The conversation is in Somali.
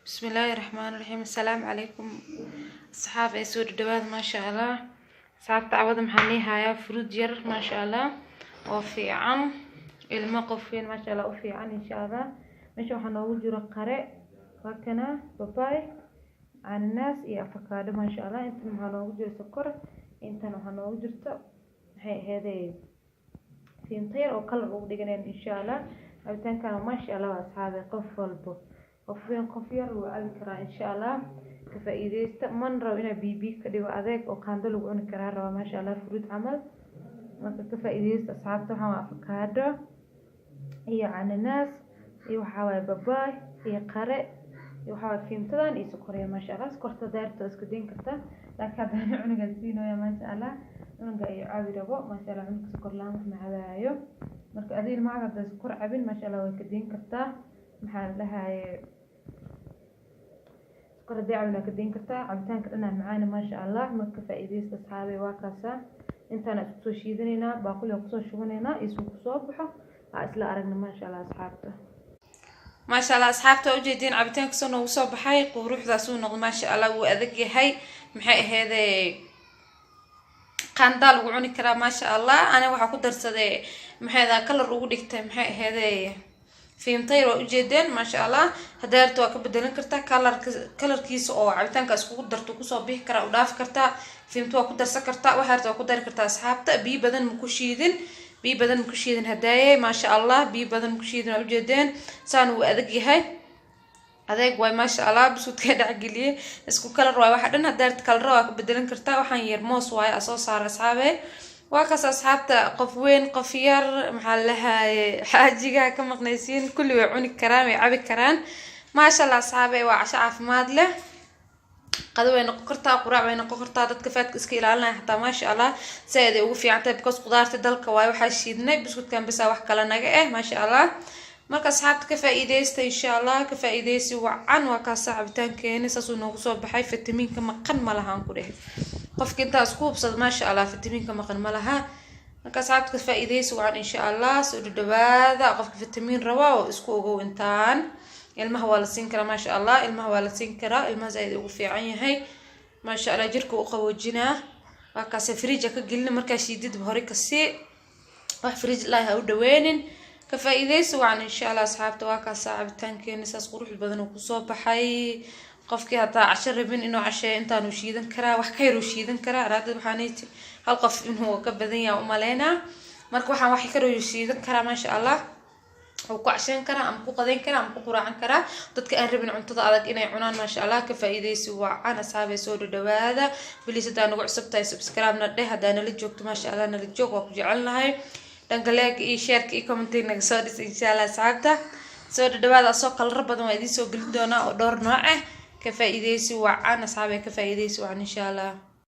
Bismillaahi Raxmaani Raxiim. Assalaamu calaykum, asxaab ee soo dhawaada. Maasha Allah, asxaabta, cawada maxaa nii hayaa? Fruit yar, maasha Allah, oo fiican ilmo, qof weyn, maasha Allah, u fiican insha Allah. Meesha waxaa noogu jiro qare, waa kana, babaay, cananaas iyo afakaadho, maasha Allah. Intan waxaa noogu jiro sokor, intan waxaa noogu jirto, maxay aheedey, Vimto yar oo kalar ugu dhiganeen insha Allah. Cabitaankana, maasha Allah, waa asxaabe, qof walbo, qof weyn, qof yar, wuu cabi karaa insha Allah. Ka faa'iideysta. Man rabo inaa biyo biyo ka dhigo, adeeg oo qaando lagu cuni karaa rabaa, maasha Allah, fruit camal. Marka ka faa'iideysta, asxaabta. Waxaan waa afakaadho iyo cananaas iyo waxaa waaye babaay iyo qare iyo waxaa waaye Vimtadan iyo sokor yar, maasha Allah. Sokorta daarta waa iska dayn kartaa, laakiin haddana cunugan siinooya, maasha Allah, cunuga iyo cabi rabo, maasha Allah. Cunuga sokor laan wax ma cabaayo. Marka adiga ilmaha hadday sokor cabin, maasha Allah, way ka dayn kartaa. Maxaa la dhahaye, sokor haddii cabin waa ka dayn kartaa. Cabitaanka dhanaa macaana, maasha Allah. Marka faa'iideysta, asxaabay. Waa kaasa, intaana isku soo shiidanaynaa, baaquliga kusoo shubanaynaa, isuu kusoo baxo aa isla aragna, maasha Allah, asxaabta. Maasha Allah, asxaabta, waa ujeediin cabitaanka soo noogu soo baxay, quruxdaas uu noqdo, maasha Allah. Wuu adag yahay, maxay aheedee, qaandaa lagu cuni karaa, maasha Allah. Ani waxaa ku darsaday, maxay adaa, kalar ugu dhigtay, maxay aheedee, Vimto yar, waa ujeedeen, maasha Allah. Haddaa rabto waa ka bedelan kartaa kalarka, kalarkiisa oo cabitaanka iskugu darto kusoo bixi karaa, u dhaafi kartaa. Vimto waa ku darsan kartaa, waxaa rabta waa ku dari kartaa, asxaabta. Biyo badan ma ku shiidin, biyo badan ma ku shiidin hadaaye, maasha Allah, biyo badan ma ku shiidin, waa ujeedeen. Saan wuu adag yahay, adeeg waay, maasha Allah. Buskudka dhexgeliyey, isku kalar waay waxa dhan. Haddaa rabta kalara waa ka bedelan kartaa. Waxaan yar moos waaye aa soo saara, asxaabe. Waa kaas, asxaabta, qof weyn, qof yar, maxaa la dhahaye, xaajiga ka maqnaysiin, kulli way cuni karaan, way cabi karaan, maasha Allah. Asxaabe, waa casho caafimaad leh. Qado way noqon kartaa, quraac way noqon kartaa. Dadka faadka iska ilaalinaya xataa, maasha Allah, saaid ay ugu fiican tahay, because qudaarta dalka waaye waxaa shiidnay, buskudkan bisa wax kale naga eh, maasha Allah. Marka asxaabta, ka faa'iideysta insha Allah, ka faa'iideysi wacan. Waa kaasa cabitaankeeni, saasuu noogu soo baxay. Fitamiinka maqan ma lahaan ku dheh qofka intaa isku hubsada, maasha Allah, fitamiinka maqan ma laha. Marka asxaabta, ka faa'iideysi wacan insha Allah. Soo dhadhawaada. Qofka fitamiin raba oo isku ogow intaan. Ilmaha waa la siin karaa, maasha Allah, ilmaha waa la siin karaa. Ilmaha zaaid ugu fiican yahay, maasha Allah, jirka u qaboojinaa. Waa kaase, fridge ka gelina markaa shiididba hore kasii, wax fridge lahi ha u dhaweynin. Ka faa'iideysi wacan insha Allah, asxaabta. Waa kaasa cabitaankeeni, saas qurux badan uu kusoo baxay. Qofkii hataa casho rabin inuu casheeyo, intaanu shiidan karaa, wax ka yaruu shiidan karaa. Araadad waxaanay hal qof inuu ka badan yahay umaleynaa. Marka waxaan wax ka yaruu shiidan karaa, maasha Allah, wuu ku casheyn karaa ama ku qadeyn karaa ama ku quraacan karaa. Dadka aan rabin cuntada adag inay cunaan, maasha Allah, ka faa'iideysi wacan, asxaabay. Soo dhadhawaada. Please, haddaa nagu cusub tahay, subscribe na dheh. Haddaa nala joogto, maasha Allah, nala joog, waa ku jecelnahay. Dhanka like iyo shareka iyo commentiga naga soo dhis insha Allah. Asxaabta, soo dhadhawaada. Asoo kalaro badan waa idiin soo gelin doonaa oo dhowr nooc ah. Ka faa'iideysi wacan, asxaabay, ka faa'iideysi wacan insha Allah.